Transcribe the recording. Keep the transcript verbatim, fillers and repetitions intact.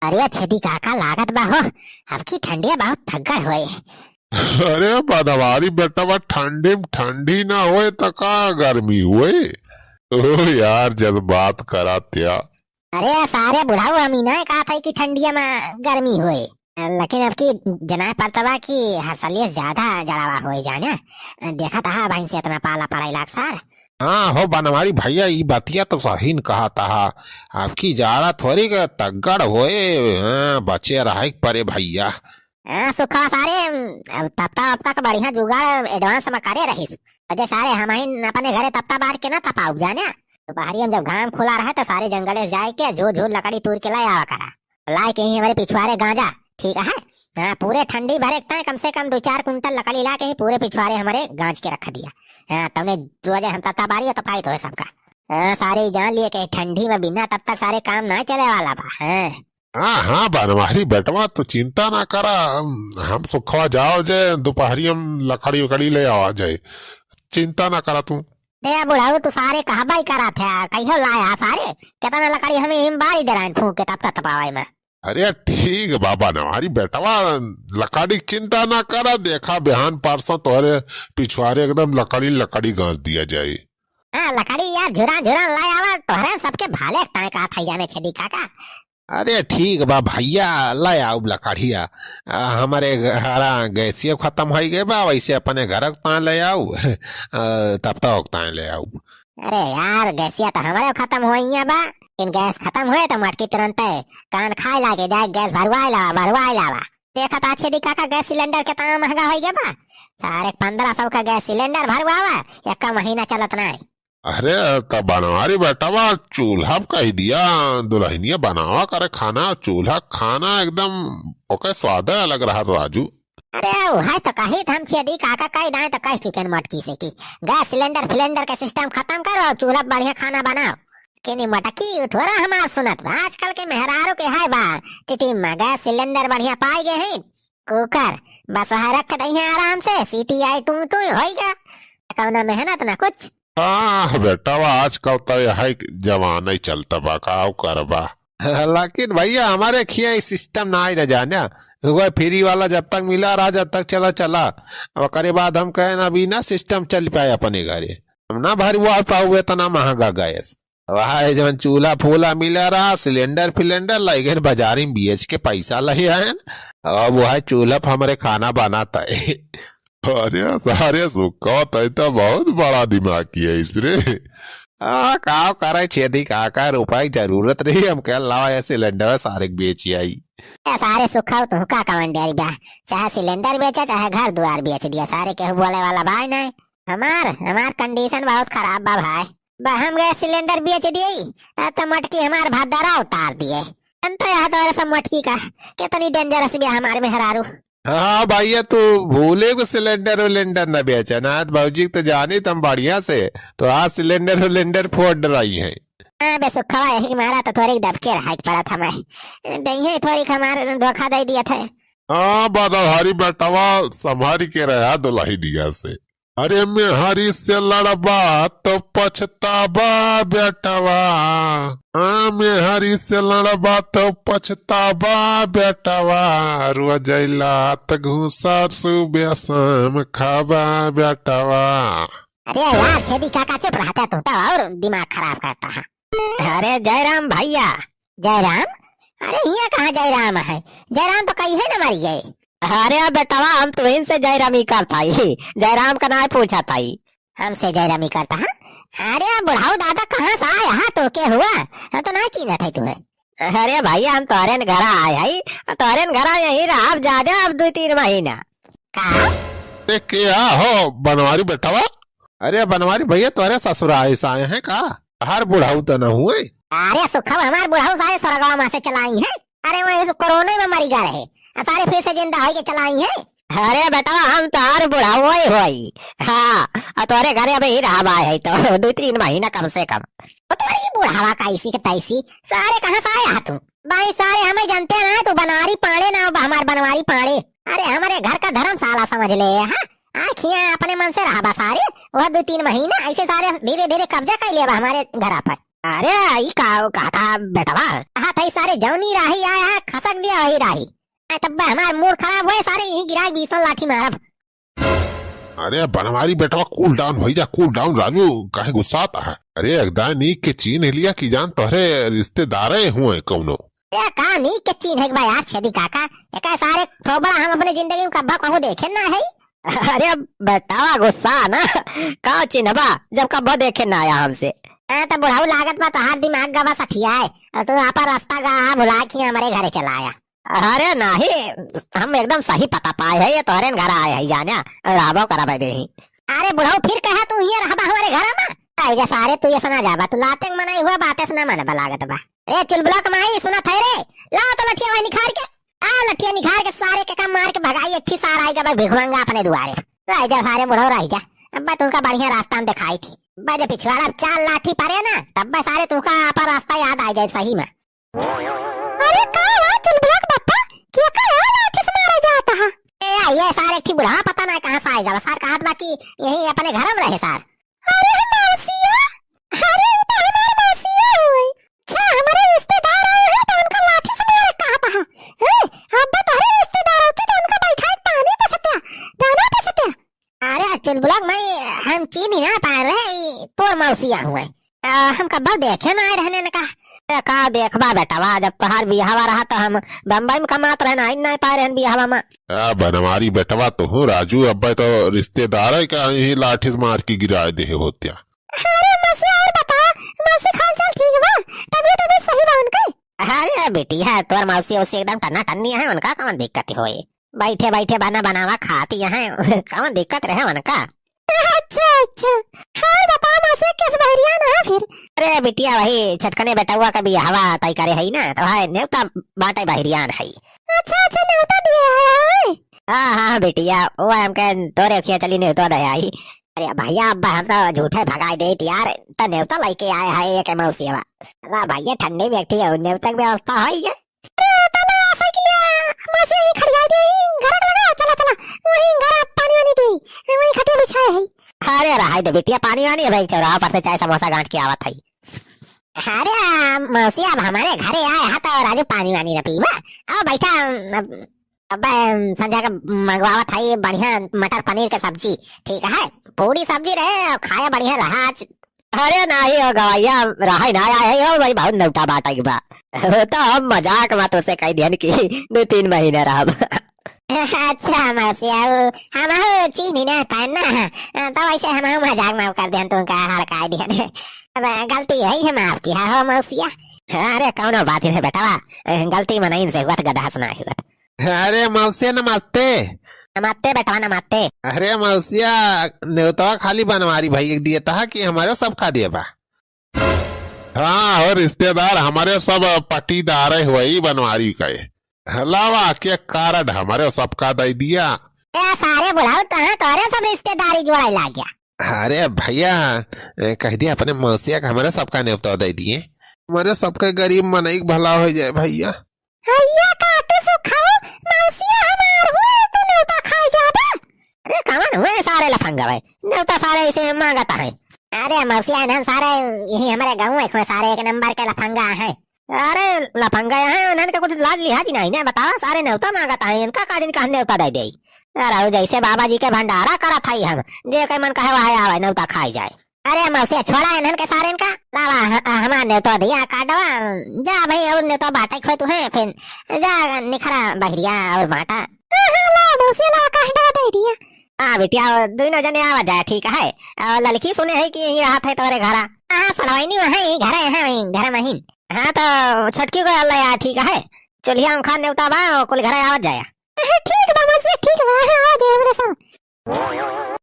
अरे छेदी काका, लागत बा हो, अब की ठंडिया बहुत तगड़ होए। अरे बनवारी बेटवा, ठंडी में ठंडी ना होए त का गर्मी होए? ओ यार, जज्बात करा त्या। अरे सारे बुढ़ाऊ, हम ही ना कहा था कि ठंडिया में गर्मी होए, लेकिन अब की जनाए पड़ता बा कि हर साल से ज्यादा जड़ावा होए जाने। देखा था भाई से इतना पाला पड़ाई लाग सार। हाँ हो बनवारी भैया, ई बतिया तो सही न कहा था। अब की जाड़ा थोड़ी के तगड़ होए, हाँ, बचे रहे के परे भैया। हाँ, सुखा सारे, अब तपता वपता के बढ़िया जुगाड़ advance में करे रहिस। अजय सारे, हम ही अपने घरे तपता बार के ना तपाउब जाने। दोपहरिया में जब घाम खुला रहे तो सारे जंगले से जाए के झूर झूर लकड़ी तूर के ले आवा करा। लाए के ही हमरे पिछुआरे गांजा, ठीक है? हाँ, पूरे ठंडी भरे के ताई कम से कम दो चार कुंटल लकड़ी ला के ही पूरे पिछुआरे हमरे गांज के रख दिया। हाँ, तउने रोजे हम तपता बारी तो पाई तो है सबका। हाँ, सारे जान लिए कि ठंडी में बिना तब तक सारे काम ना चले वाला बा। हाँ। हाँ, हाँ, बनवारी बेटवा, तू चिंता ना करा, हम, हम सुखवा जाओ जे, दोपहरिया में लकड़ी उकड़ी ले आवा जाए, चिंता ना करा तू। ए बुढ़ऊ, तू सारे कहबा ही करा था, कहियो लाया सारे, कितना लकड़ी हमें हिम बारी डराइन फूंक के तब तक तपावे में। अरे ठीक बा बनवारी बेटवा, लकड़ी के चिंता ना करा, देखा बिहान परसों तोहरे पिछुआरे एकदम लकड़ी लकड़ी गांज दिया जाए। हाँ, लकड़ी यार झुरा झुरा ले आवा, तोहरे सबके भाले ताए का था जाने छेदी काका। अरे ठीक बा भैया, ले आउब लकड़िया। आ, हमरे घरा गैसियो खत्म होई गए बा, वैसे अपने घर ताए ले आउब, आ, तब तक ताए ले आउब। अरे यार, गैसिया तो हमरे खत्म होइया बा, लेकिन गैस खत्म होए तो मटकी तुरंते कान खाए लागे जाए, गैस भरवाए लावा, भरवाए लावा। देखा था छेदी काका, गैस सिलेंडर कितना महंगा होई गया बा। सारे पन्द्रह सौ का गैस सिलेंडर भरवावा, एक महीना चलत नाई। अरे, त बनवारी बेटवा, चूल्हा पे कह दिया, दुल्हनिया बनावा करे खाना, चूल्हा खाना एकदम ओके स्वादे अलग रहा राजू। अरे, उहे त कही त हम छेदी काका कह दाए त कह चुके हैं मटकी से कि गैस सिलेंडर फिलेंडर के सिस्टम खत्म करो और चूल्हा पे बढ़िया खाना बनाओ। कि नहीं मटकी थोड़ा हमार सुनत बा, आजकल के मेहरारू के है बा, टिटिम में गैस सिलेंडर बढ़िया पाई गए हैं, कुकर, बस वह रख दई है आराम से, सीटी आई टू टू होई गा, कौना मेहनत ना कुछ। हाँ बेटवा, आजकल तो यह जमाना ही चलता बा, का करबा। लेकिन भैया, हमारे खिया ई सिस्टम ना आई ना जाने। वो फ्री वाला जब तक मिला रहा, जब तक चला चला, ओकरे बाद हम कहे ना, अभी ना सिस्टम चल पाए अपने घरे, हम ना भरवा पाऊ इतना महंगा गैस। वह है जवन चूल्हा फूला मिला रहा, सिलेंडर फिलेंडर लइगन बाजारी में बेच के पैसा ले आयन, अब वह चूल्हा पे हमरे खाना बनाता है। अरे सारे सुखवा, तै तो बहुत बड़ा दिमाग किया इस रे। आ, का करे छेदी काका, रुपया की जरूरत रही, हम कह लावा ये सिलेंडर सारे के बेच आई। ए सारे सुखा, तू का कवन डेरी बा, चाहे सिलेंडर बेचा, चाहे घर दुआर बेच दिया, सारे केहू बोले वाला बाय नहीं। हमार, हमार कंडीशन बहुत खराब बा भाई। बा हम गैस सिलेंडर बेच दिए, आ तो मटकी हमार भद्दरा उतार दिए। अंत यहाँ तो सब मटकी का, कितनी डेंजरस भी हमारे मेहरारू। हाँ भैया, तू भूले को सिलेंडर उलेंडर न बेचे ना, तो भौजी तो जानी तुम बढ़िया से, तो आज सिलेंडर उलेंडर फोड़ रही है। हाँ बे सुखवा, यही मारा तो थोड़ी दबके रहा के पड़ा था मैं। दही थोड़ी हमार धोखा दे दिया था। हाँ, बदहारी बेटवा, संभारी के रहा दुल्हनिया से। अरे मेहरी से लड़बा तो पछताबा बेटवा, हाँ, मेहरी से लड़बा तो पछताबा बेटवा, रोज अइला त घूसर सुबह शाम खाबा बेटवा। अरे यार, छेदी काका चुप रहता तू तो और दिमाग खराब करता है। अरे जयराम भैया। जयराम? अरे हियाँ कहाँ जयराम है? जयराम तो कहीं है ना मरी गए। अरे बेटवा, हम तुहिन से जयरामी करत हई, जयराम का नाय पूछत हई। हमसे जयरामी करत हा? अरे बुढ़ऊ दादा, कहाँ से आया हा, तो के हुआ? हम तो नाय चीन्हत हई तुहे। अरे भैया, हम तोहरे न घरा आए हई, तोहरे न घरा यहीं रहब जादे अब दुइ तीन महीना। का? ए, के आ हो बनवारी बेटवा? अरे बनवारी भैया, तोहरे ससुराल से आए हैं का? हर बुढ़ऊ तो न हुए। अरे सुखवा, हमार बुढ़ऊ सारे स्वर्गवा में से चलाई है। अरे वो इस कोरोना में मरी गा रहे, आ सारे फिर से जिंदा होई के चलाई है। अरे बेटवा, हम तो हर बुढ़ऊ ही होई। हाँ, और तोहरे घरे अबे ही रहबा है तो दो तीन महीना कम से कम। वो तुम्हारी बुढ़ावा का इसी के तैसी, सारे कहाँ से आया तू? भाई सारे हमें जानते हैं ना, तू बनवारी पांड़े ना, हमार बनवारी पांड़े। अरे हमारे घर का धर्मशाला समझ ले, हाँ? आखियाँ अपने मन से रहबा सारे, वह दो तीन महीना ऐसे सारे धीरे धीरे कब्जा कर लिया हमारे घर पर। अरे, ई का कहत हा बेटवा? हाँ, तई सारे जौनी राही आया है, खसक लिया वही राही। आ, तब हमार मूड खराब होए, सारे यहीं गिराए बीसों लाठी मारब। अरे बनवारी बेटवा, cool down होइ जा, cool down। राजू, काहे गुस्सात हा? अरे एकदा नीक के चीन्ह लिया कि जान तोहरे रिश्तेदारे हुए कौनो। ए, का नीक के चीन्ह एक बा यार छेदी काका, एका सारे थोबड़ा हम अपने जिंदगी में कब्बा कहूँ देखे ना है। अरे बेटवा गुस्सा ना, का चिन्हबा जब कब्बो देखे ना आया हमसे। हाँ, तो बुढ़ऊ लागत बा तोहार दिमाग गवा सठियाए, और तू आपन रास्ता गा भुला के हमरे घरे चला आया। अरे नाही, हम एकदम सही पता पाए है, ये तोहरे घर आए है जाने, रहबो करब अबे ही। अरे बुढ़ऊ फिर कहा तू ये रहबा हमारे घर में? आई जा सारे तू ये सना जाबा, तू लाते मनाई हुआ बातें से ना मन बलागत बा। रे चुलबुला कमाई सुनत है रे, ला तो लठिया वही निखार के। आ लठिया निखार के सारे के काम मार के भगाई, एक थी सार आई गबा भिखमंगा अपने दुआरे। रह जा सारे बुढ़ऊ रह जा, अब तुमका बढ़िया रास्ता हम दिखाई थी। बजे पिछवाड़ा चार लाठी परे ना, तब बस सारे तुमका आपन रास्ता याद आ जाए सही में। अरे का हुआ चुलबुला के पप्पा, के का है लाठी से मारे जाता है? ए, ये सारे एक थी बुढ़ा पता ना कहाँ से आई गबा, सार कहत बा कि यही अपने घर में रहे सार। अरे मौसिया, अरे ई तो हमार मौसिया हुई। अच्छा, हमारे रिश्तेदार आए हैं तो उनका लाठी से मारे कहत हा। हैं? अब्बा तोहरे रिश्तेदार होती तो उनका बैठा के तानी पछतिया, ताना पछतिया। अरे चुलबुला के माई, हम चीन्ही ना पाए रहे, ई तोर मौसिया हुए। आ, हम कब्बो देखे ना आए रहने ने कहा। ए, का देखबा बेटवा, जब तोहार बियाहवा रहा तो हम बम्बई में कमात रहन, आई ना पाए रहन बियाहवा में। आ, बनवारी बेटवा, तुहूँ राजू अब्बे तो रिश्तेदार है का, यही लाठी से मार के गिराए देहे होत्या। अरे मौसी, और बता, मौसी का हाल चाल ठीक बा? तबीयत उबीयत सही बा उनके? अरे बिटिया, तोर मौसी उसी एकदम टन्ना टन्नी है, उनका कौन दिक्कत होई? बैठे बैठे बना बनावा खाती है, कौन दिक्कत रहे उनका? अच्छा, अच्छा। और बता मौसी, कैसे बहरिया ना है फिर? अरे बिटिया, वही छोटकने बेटउआ का बियाहवा तय करे है ना, तो है नेवता बाटे बहरियान है। अच्छा, अच्छा, नेवता दिए है। हाँ, हाँ, हाँ, बिटिया, वो हमके तोरे खिया चली नेवता दे आई। अरे भैया, अब हम तो झूठे भगाई देत यार, तो नेवता लेके आए है एक मौसिया। अरे भैया, ठंडी में एक ठे नेवता की व्यवस्था है ये। अरे, तले आ साइकिलिया, मौसी यहीं खड़िया दे, घर लगा, चला, चला, वहीं घर पानी वानी दे, वहीं खटिया बिछाए है। अरे रहाई दे बिटिया, पानी वानी है भाई, चौराहा पर से चाय समोसा गांठ के आवत है। अरे मौसी, अब हमारे घरे आए हा तो राजू पानी वानी न पीबा। आओ बैठा, अब, अब संझा का मंगवावत है बढ़िया मटर पनीर के सब्जी, ठीक है, पूरी सब्जी रहे और खाया बढ़िया रहा आज। अरे नाही हो गवैया, रहाई ना आए हो भाई, बहुत नेवता बाटे के बा। वो तो हम मजाक में तोसे कह दिहन कि दो तीन महीने रहब। अच्छा मौसी, अब हम हो चीन्ही ना पाए ना, तो वैसे हम हो मजाक में कर दिहन, तुमका हड़काए दिहन। अब गलती है, हम आपकी हा हो मौसिया। अरे कौनो बात नहीं बेटवा, गलती मनइन से हुआ तो गधा से ना हुआ। अरे मौसिया नमस्ते। नमस्ते बेटवा नमस्ते। अरे मौसिया, नेवतवा खाली बनवारी भैया के दिए तहा कि हमारे सबका दिए बा? हाँ, और रिश्तेदार हमारे सब पट्टीदार हुई बनवारी के। हलावा के कार्ड हमारे सबका दे दिया। ए सारे बुढ़ऊ, तहाँ तोरे सब रिश्तेदारी जोड़े लाग गया। अरे भैया, ए, कह दिया अपने मौसिया का हमारे सबका नेवता दे दिए। हमारे सबके गरीब मनई के भला हो जाए भैया। भैया काटू सुखाओ, मौसिया हमार हुए, तू नेवता खाए जाबे। अरे कवन हुए सारे लफंगा भाई, नेवता सारे इसे मांगता है। अरे मौसिया इन्हन सारे यही हमारे गाँव में सारे एक नंबर के लफंगा हैं। अरे लफंगा हैं, इन्हन के कुछ लाज लिहाज ही नहीं ना, बतावा सारे नेवता मांगता है, इनका का दिन का हम नेवता दे दे। अरे जैसे बाबा जी के भंडारा करत है हम, जे के मन कहे वह आवे नेवता खाई जाए। अरे मौसी, छोड़ा इन्हन के सारेन का, लावा, ह-, हमार नेवतो दिया काटवा, जा भाई, और नेवतो बाटे खोए तू है, फिर जा निखरा बहरिया और बांटा। हाँ, हाँ, ला मौसी, ला काटवा दे दिया। हाँ बिटिया, दोनों जने आवा जाए, ठीक है। और लड़की सुने है कि यहीं रहत है तोरे घरा। हाँ, सड़वाइनी वहाँ ही घर है, वहीं घर में ही। हाँ, तो छोटकी को ले आ, ठीक है। चुल्हिया में खान नेवता बा, कुल घर आवत जाया। हाँ, ठीक बा मौसी, ठीक बा, हाँ, आ जाए हमरे सब।